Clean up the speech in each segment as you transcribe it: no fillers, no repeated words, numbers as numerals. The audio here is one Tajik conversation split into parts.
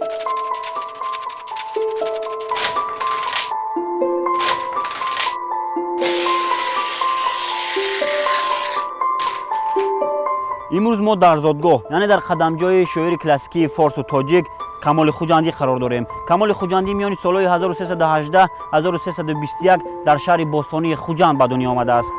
Имрӯз мо дар зодгоҳ, яъне дар қадамҷои шоири классикии форсу тоҷик Камоли Хуҷандӣ қарор дорем. Камоли Хуҷандӣ миёни солҳои 1318 1321 дар шаҳри бостонии Хуҷанд ба дунё омадааст.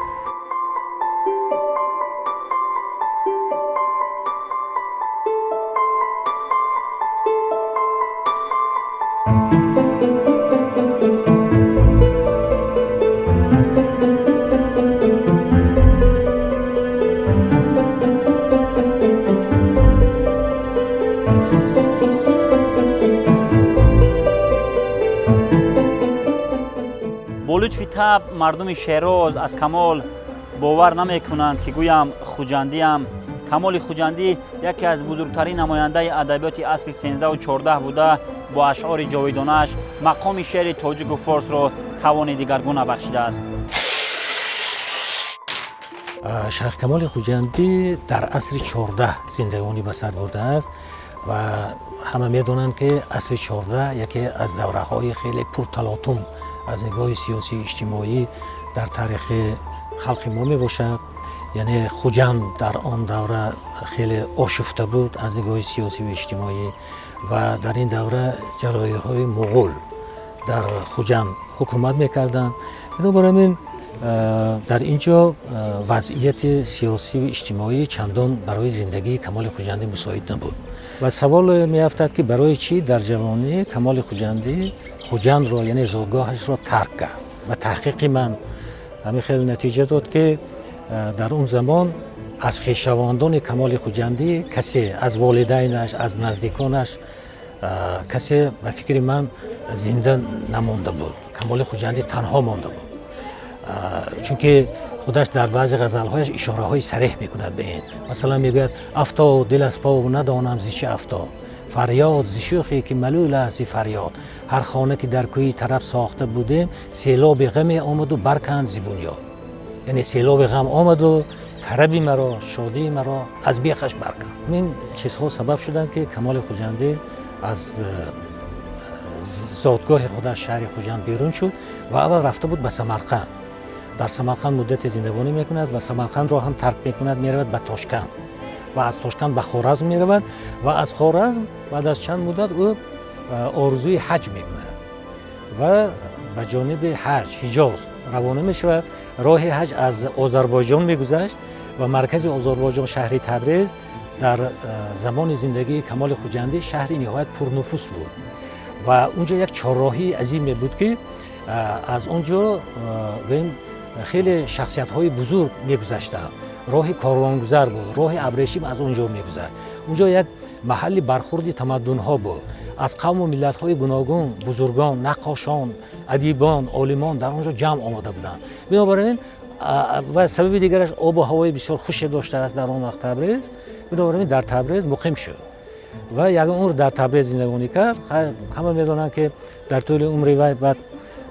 Бо лутфи таб мардуми Шероз аз Камол бовар намекунанд, ки гӯям хуҷандиам. Камоли Хуҷандӣ яке аз бузургтарин намояндаи адабиёти асри 13-14 буда, бо ашъори ҷовидонааш мақоми шеъри тоҷику форсро тавони дигаргуна бахшидааст. Шайх Камоли Хуҷандӣ дар асри 14 зиндагонӣ ба сар бурдааст ва ҳама медонанд, ки асри 14 яке аз давраҳои хеле пурталотум аз нигоҳи сиёсию иҷтимоӣ дар таърихи халқи мо мебошад. Яъне Хуҷанд дар он давра хеле ошуфта буд аз нигоҳи сиёсию иҷтимоӣ ва дар ин давра ҷалоиҳои муғул дар Хуҷанд ҳукумат мекарданд. Бинобар ҳамин дар ин ҷо вазъияти сиёсию иҷтимоӣ чандон барои зиндагии Камоли Хуҷандӣ мусоид набуд. Ва савол меафтад, ки барои чӣ дар ҷавонӣ Камоли Хуҷандӣ Хуҷандро, яъне зодгоҳашро тарк кард. Ва таҳқиқи ман ҳамин хел натиҷа дод, ки дар он замон аз хешавандони Камоли Хуҷандӣ касе, аз волидайнаш, аз наздиконаш касе, ба фикри ман, зинда намонда буд. Камоли Хуҷандӣ танҳо монда буд, чунки худаш дар баъзе ғазалҳояш ишораҳои сареҳ мекунад ба ин. Масалан, мегӯяд: «Афтод дил аз по, надонам зи чӣ афтод, фарёд зи шӯхе ки малул аст зи фарёд. Ҳар хона ки дар кӯи тараб сохта будем, селоби ғаме омаду барканд зи бунёд». Яъне селоби ғам омаду тараби маро, шодии маро аз бехаш барканд. Ин чизҳо сабаб шуданд, ки Камоли Хуҷандӣ аз зодгоҳи худаш, шаҳри Хуҷанд, берун шуд ва аввал рафта буд ба Самарқанд. Дар Самарқанд муддате зиндагонӣ мекунад ва Самарқандро ҳам тарк мекунад, меравад ба Тошканд ва аз Тошканд ба Хоразм меравад ва аз Хоразм баъд аз чанд муддат ӯ орзуи ҳаҷ мекунад ва ба ҷониби ҳаҷ, Ҳиҷоз равона мешавад. Роҳи ҳаҷ аз Озарбойҷон мегузашт ва маркази Озарбойҷон, шаҳри Табрез, дар замони зиндагии Камоли Хуҷандӣ шаҳри ниҳоят пурнуфус буд ва унҷо як чорроҳии азиме буд, ки аз он ҷо, гӯем, хеле шахсиятҳои бузург мегузаштанд. Роҳи корвонгузар буд, роҳи абрешим аз он ҷо мегузашт. Унҷо як маҳалли бархурди тамаддунҳо буд. Аз қавму миллатҳои гуногун бузургон, наққошон, адибон, олимон дар он ҷо ҷамъ омода буданд. Бинобар ин ва сабаби дигараш, обу ҳавои бисёр хуше доштааст дар он вақт Табрез. Бинобар ин дар Табрез муқим шуд ва як умр дар Табрез зиндагонӣ кард. Ҳама медонанд, ки дар тӯли умри вай баъд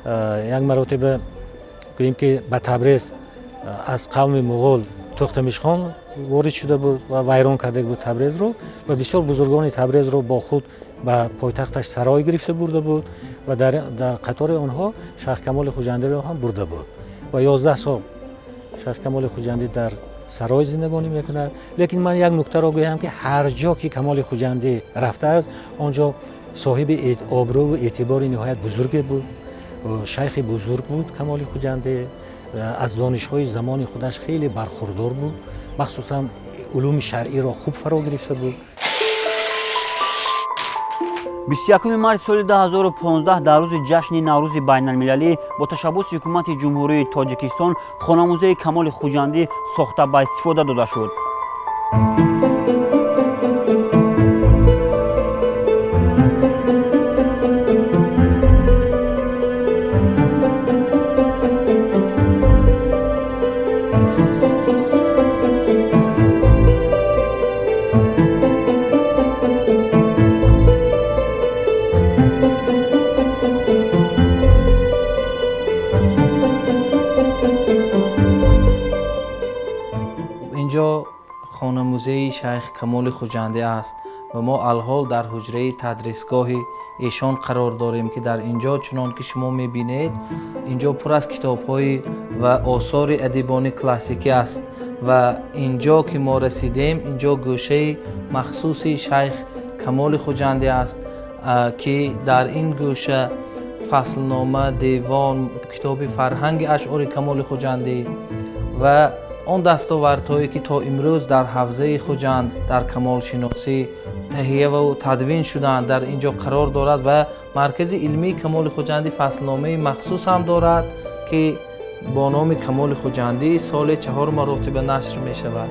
як маротиба, гӯем, ки ба Табрез аз қавми муғул Тӯхтамишхон ворид шуда буд ва вайрон карда буд Табрезро ва бисёр бузургони Табрезро бо худ ба пойтахташ Сарой гирифта бурда буд ва дар қатори онҳо Шайх Камоли Хуҷандиро ҳам бурда буд. Ва 11 сол Шайх Камоли Хуҷандӣ дар Сарой зиндагонӣ мекунад. Лекин ман як нуктаро гӯям, ки ҳар ҷо ки Камоли Хуҷандӣ рафтааст, он ҷо соҳиби обрӯву эътибори ниҳоят бузурге буд. Шайхи бузург буд Камоли Хуҷандӣ, аз донишҳои замони худаш хеле бархурдор буд, махсусан улуми шаръиро хуб фаро гирифта буд. 21 марти соли 2015, дар рӯзи ҷашни Наврӯзи байналмилалӣ, бо ташаббуси ҳукумати Ҷумҳурии Тоҷикистон хонамузеи Камоли Хуҷандӣ сохта ба истифода дода шуд. Хона-музейи Шайх Камоли Хуҷандӣ аст ва мо алҳол дар ҳуҷраи тадрисгоҳи эшон қарор дорем, ки дар ин ҷо, чунон ки шумо мебинед, ин ҷо пур аз китобҳои ва осори адибони классикӣ аст. Ва ин ҷо ки мо расидем, ин ҷо гӯшаи махсуси Шайх Камоли Хуҷандӣ аст, ки дар ин гӯша фаслнома, девон, китоби фарҳанги ашъори Камоли Хуҷандӣ ва он дастовардҳое ки то имрӯз дар ҳавзаи Хуҷанд дар камолшиносӣ таҳия ва тадвин шудаанд, дар ин ҷо қарор дорад. Ва маркази илмии Камоли Хуҷандӣ фаслномаи махсус ҳам дорад, ки бо номи Камоли Хуҷандӣ соли 4 маротиба нашр мешавад.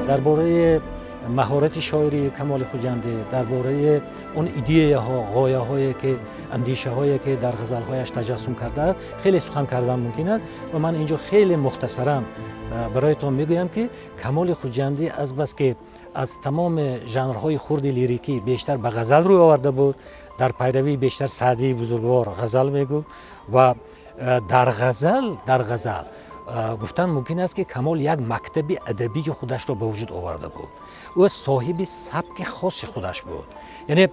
Дар бораи маҳорати шоирии Камоли Хуҷандӣ, дар бораи он идеяҳо, ғояҳое ки андешаҳое ки дар ғазалҳояш таҷассум кардааст, хеле сухан кардан мумкин аст. Ва ман инҷо хеле мухтасаран бароятон мегӯям, ки Камоли Хуҷандӣ азбаски аз тамоми жанрҳои хурди лирикӣ бештар ба ғазал рӯй оварда буд, дар пайравии бештар Саъдии бузургвор ғазал мегуфт ва дар ғазал гуфтан мумкин аст, ки Камол як мактаби адабии худашро ба вуҷуд оварда буд. Ӯ соҳиби сабки хоси худаш буд, яъне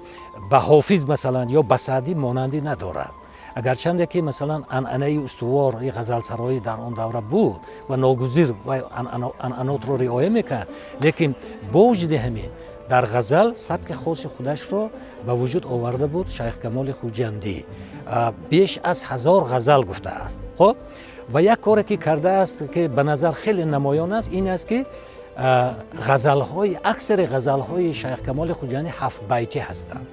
ба Ҳофиз масалан ё ба Саъдӣ монандӣ надорад. Агарчанде ки масалан анъанаи устувори ғазалсароӣ дар он давра буд ва ногузир ва анъанотро риоя мекард, лекин бо вуҷуди ҳамин дар ғазал сабки хоси худашро ба вуҷуд оварда буд. Шайх Камоли Хуҷандӣ беш аз 1000 ғазал гуфтааст. Хоб, ва як коре ки кардааст, ки ба назар хеле намоён аст, ин аст, ки аксари ғазалҳои Шайх Камоли Хуҷандӣ ҳафтбайтӣ ҳастанд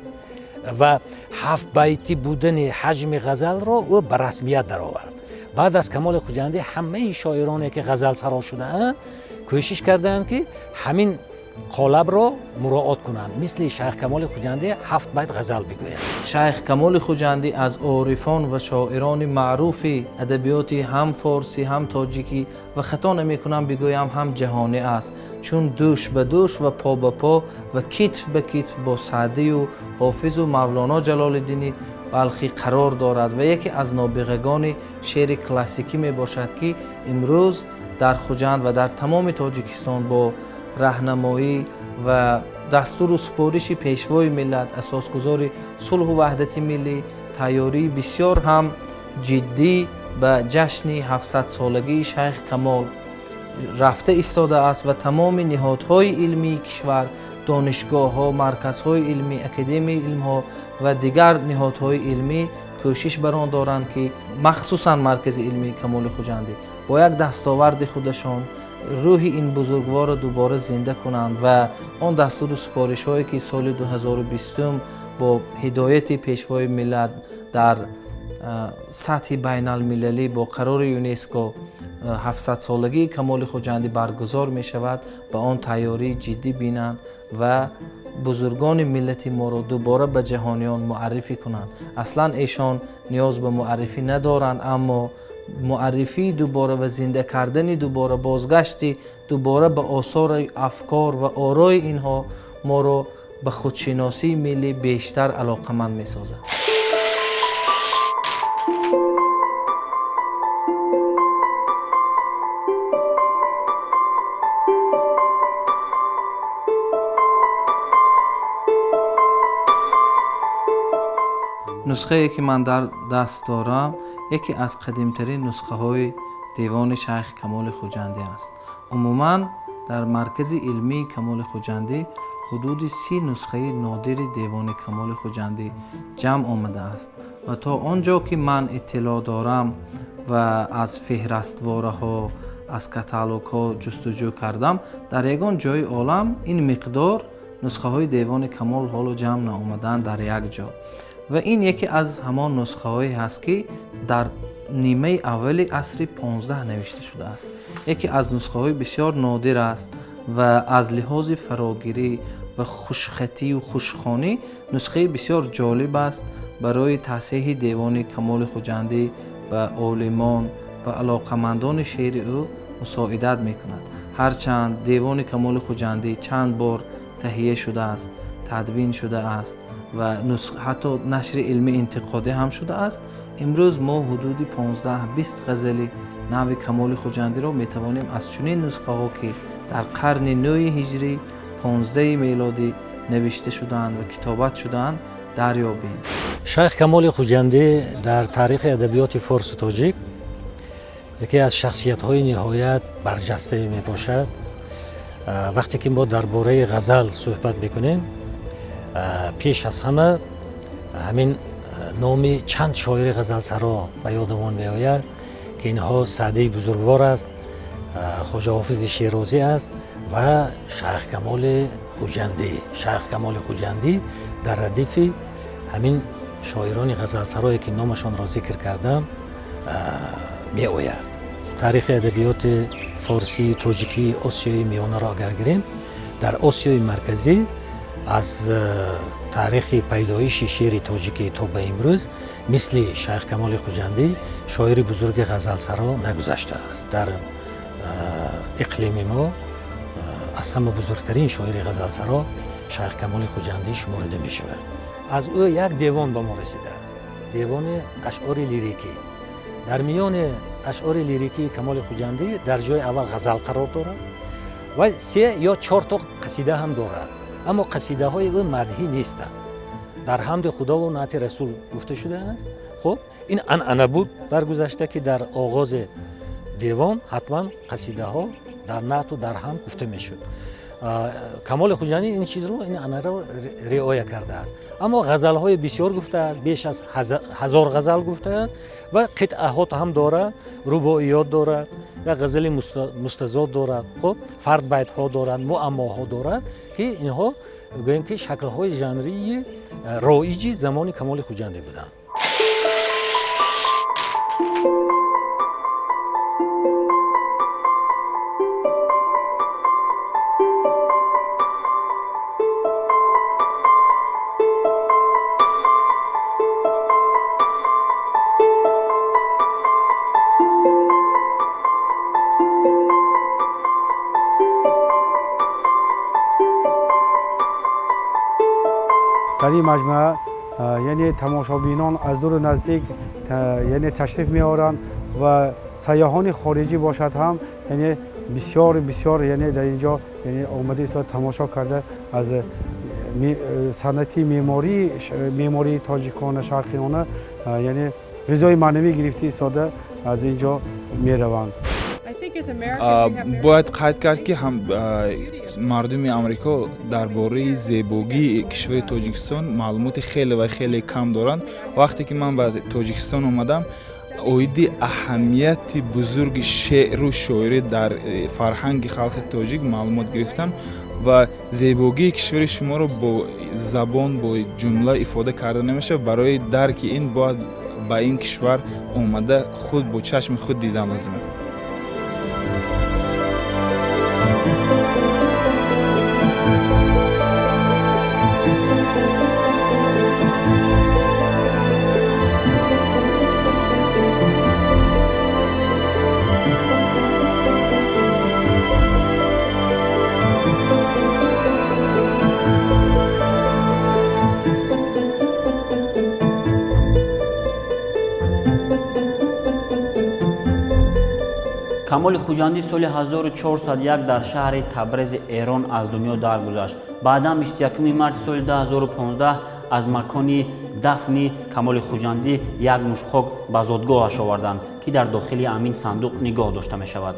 ва ҳафтбайтӣ будани ҳаҷми ғазалро ӯ ба расмият даровард. Баъд аз Камоли Хуҷандӣ ҳамаи шоироне ки ғазалсаро шудаанд, кӯшиш кардаанд, ки ҳамин қолабро муроат кунанд, мисли Шайх Камоли Хуҷандӣ 7 байт ғазал бигӯянд. Шайх Камоли Хуҷандӣ аз орифон ва шоирони маъруфи адабиёти ҳам форсӣ, ҳам тоҷикӣ ва хато намекунам бигӯям ҳам ҷаҳонӣ аст, чун дӯш ба дӯш ва по ба по ва китф ба китф бо Саъдию Ҳофизу Мавлоно Ҷалолиддини Балхӣ қарор дорад ва яке аз нобиғагони шеъри классикӣ мебошад, ки имрӯз дар Хуҷанд ва дар тамоми Тоҷикистон бо раҳнамоӣ ва дастуру супориши Пешвои миллат, асосгузори сулҳу ваҳдати миллӣ, тайёрии бисёр ҳам ҷиддӣ ба ҷашни 700-солагии Шайх Камол рафта истодааст ва тамоми ниҳодҳои илмии кишвар, донишгоҳҳо, марказҳои илмӣ, академияи илмҳо ва дигар ниҳодҳои илмӣ кӯшиш бар он доранд, ки махсусан маркази илмии Камоли Хуҷандӣ бо як дастоварди худашон рӯҳи ин бузургворро дубора зинда кунанд ва он дастуру супоришҳое ки соли 2020 бо ҳидояти Пешвои миллат дар сатҳи байналмилалӣ бо қарори ЮНЕСКО 700-солагии Камоли Хуҷандӣ баргузор мешавад, ба он тайёрии ҷиддӣ бинанд ва бузургони миллати моро дубора ба ҷаҳониён муаррифӣ кунанд. Аслан эшон ниёз ба муаррифӣ надоранд, аммо муаррифии дубора ва зинда кардани дубора, бозгашти дубора ба осори афкор ва орои инҳо моро ба худшиносии миллӣ бештар алоқаманд месозад. Нусхае ки ман дар даст дорам, яке аз қадимтарин нусхаҳои девони Шайх Камоли Хуҷандӣ аст. Умуман дар маркази илмии Камоли Хуҷандӣ ҳудуди 30 нусхаи нодири девони Камоли Хуҷандӣ ҷамъ омадааст ва то он ҷо ки ман иттилоъ дорам ва аз феҳраствораҳо, аз каталогҳо ҷустуҷӯ кардам, дар ягон ҷои олам ин миқдор нусхаҳои девони Камол ҳоло ҷамъ наомадаанд дар як ҷо. Ва ин яке аз ҳамон нусхаҳое ҳаст, ки дар нимаи аввали асри 15 навишта шудааст. Яке аз нусхаҳои бисёр нодир аст ва аз лиҳози фарогирӣ ва хушхатию хушхонӣ нусхаи бисёр ҷолиб аст барои тасҳиҳи девони Камоли Хуҷандӣ ба олимон ва алоқамандони шеъри ӯ мусоидат мекунад. Ҳарчанд девони Камоли Хуҷандӣ чанд бор таҳия шудааст, тадвин шудааст ва ҳатто нашри илми интиқодӣ ҳам шудааст, имрӯз мо ҳудуди 15-20 ғазали нави Камоли Хуҷандиро метавонем аз чунин нусхаҳо, ки дар қарни 9 ҳиҷрӣ 15 мелодӣ навишта шудаанд ва китобат шудаанд, дарёбем. Шайх Камоли Хуҷандӣ дар таърихи адабиёти форсу тоҷик яке аз шахсиятҳои ниҳоят барҷастае мебошад. Вақте ки мо дар бораи ғазал суҳбат мекунем, пеш аз ҳама ҳамин номи чанд шоири ғазалсаро ба ёдамон меояд, ки инҳо Саъдии бузургвор аст, Хоҷа Ҳофизи Шерозӣ аст ва Шайх Камоли Хуҷандӣ. Шайх Камоли Хуҷандӣ дар радифи ҳамин шоирони ғазалсарое ки номашонро зикр кардам меояд. Таърихи адабиёти форсии, тоҷикии Осиёи Миёнаро агар гирем, дар Осиёи Марказӣ аз таърихи пайдоиши шеъри тоҷикӣ то ба имрӯз мисли Шайх Камоли Хуҷандӣ шоири бузурги ғазалсаро нагузаштааст. Дар иқлими мо аз ҳама бузургтарин шоири ғазалсаро Шайх Камоли Хуҷандӣ шуморида мешавад. Аз ӯ як девон ба мо расидааст, девони ашъори лирикӣ. Дар миёни ашъори лирикии Камоли Хуҷандӣ дар ҷои аввал ғазал қарор дорад ва 3 ё 4 то қасида ҳам дорад, аммо қасидаҳои ӯ мадҳӣ нестанд. Дар ҳамди Худову наъти Расул гуфта шудааст. Хуб, ин анъана буд дар гузашта, ки дар оғози девон ҳатман қасидаҳо дар наъту дар ҳамд гуфта мешуд. Камоли Хуҷандӣ ин чизро, ин анъанаро риоя кардааст, аммо ғазалҳои бисёр гуфтааст, беш аз 1000 ғазал гуфтааст ва қитъаҳот ҳам дорад, рубоиёт дорад, як ғазали мустазод дорад, хуб, фардбайтҳо дорад, муаммоҳо дорад, ки инҳо гӯем ки шаклҳои жанрии роиҷи замони Камоли Хуҷандӣ буданд. Дар ин маҷмӯа яъне тамошобинон аз дуру наздик яъне ташриф меоранд ва сайёҳони хориҷӣ бошад ҳам яъне бисёр бисёр яъне дар ин ҷо яъне омада истода тамошо карда аз санъати меъмории тоҷикона шарқиёна яъне ғизои маънавӣ гирифта истода аз ин ҷо мераванд. Бояд қайд кард, ки мардуми Амрико дар бораи зебогии кишвари Тоҷикистон маълумоти хеле ва хеле кам доранд. Вақте ки ман ба Тоҷикистон омадам, оиди аҳамияти бузурги шеъру шоирӣ дар фарҳанги халқи тоҷик маълумот гирифтам ва зебогии кишвари шуморо бо забон, бо ҷумла ифода карда намешавад. Барои дарки ин бояд ба ин кишвар омада худ бо чашми худ дидан лозим аст. Камоли Хуҷандӣ соли 1401 дар шаҳри Табрези Эрон аз дунё даргузашт. Баъдан 21 марти соли 2015 аз макони дафни Камоли Хуҷандӣ як мушт хок ба зодгоҳаш оварданд, ки дар дохили ҳамин сандуқ нигоҳ дошта мешавад.